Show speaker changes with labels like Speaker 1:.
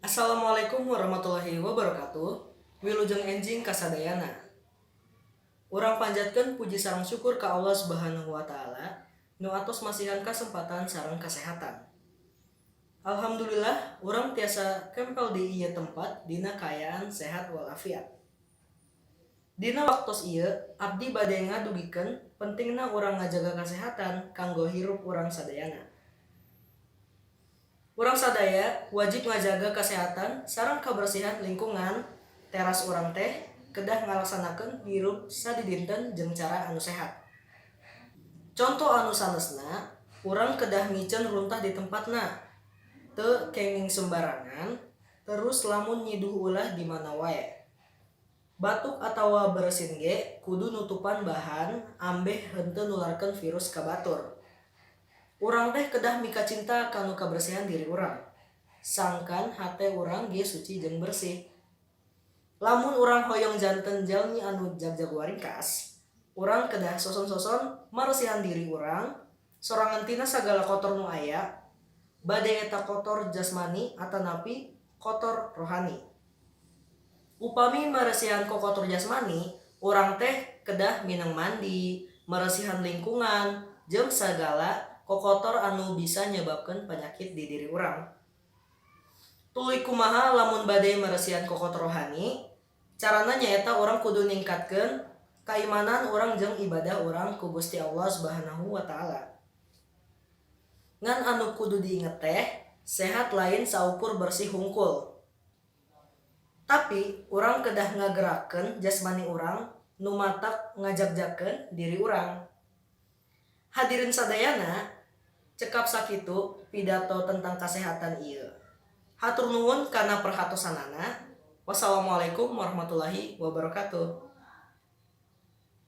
Speaker 1: Assalamualaikum warahmatullahi wabarakatuh. Wilujeng enjing kasadayana. Urang panjatkeun puji sareng syukur ka Allah Subhanahu wa taala nu atos masihan kasempatan sareng kasehatan. Alhamdulillah urang tiasa kempel di ieu tempat dina kaayaan sehat walafiat. Dina waktos ieu abdi bade ngadugikeun pentingna urang ngajaga kasehatan kanggo hirup urang sadayana. Urang sadaya wajib ngajaga kasehatan sareng kabersihan lingkungan teras urang teh kedah ngalaksanakeun hirup sadidinten jeung cara anu sehat. Conto anu sanesna, urang kedah miceun runtah di tempatna, teu kenging sembarangan, terus lamun nyiduh ulah di mana wae. Batuk atawa bersin ge kudu nutupan bahan ambeh henteu nularkeun virus ka batur. Urang teh kedah mikacinta kana kabersihan diri urang, sangkan hate urang ge suci jeung bersih. Lamun urang hoyong janten jalmi anu jagjag waringkas, urang kedah soson-soson maresihan diri urang sorangan tina sagala kotor nu aya, bade eta kotor jasmani atanapi kotor rohani. Upami maresihan kokotor jasmani, urang teh kedah mindeng mandi, maresihan lingkungan, jeung sagala kokotor anu bisa nyebabkeun panyakit di diri urang. Tuluy kumaha lamun bade maresihan kokotor rohani? Carana nyaeta urang kudu ningkatkeun kaimanan urang jeung ibadah urang ku Gusti Allah Subhanahu wa taala. Ngan anu kudu diinget teh, sehat lain saukur bersih hungkul. Tapi urang kedah ngagerakkeun jasmani urang nu matak ngajagjagkeun diri urang. Hadirin sadayana, cekap sakitu pidato tentang kasehatan ieu. Hatur nuhun kana perhatosanana. Wassalamualaikum warahmatullahi wabarakatuh.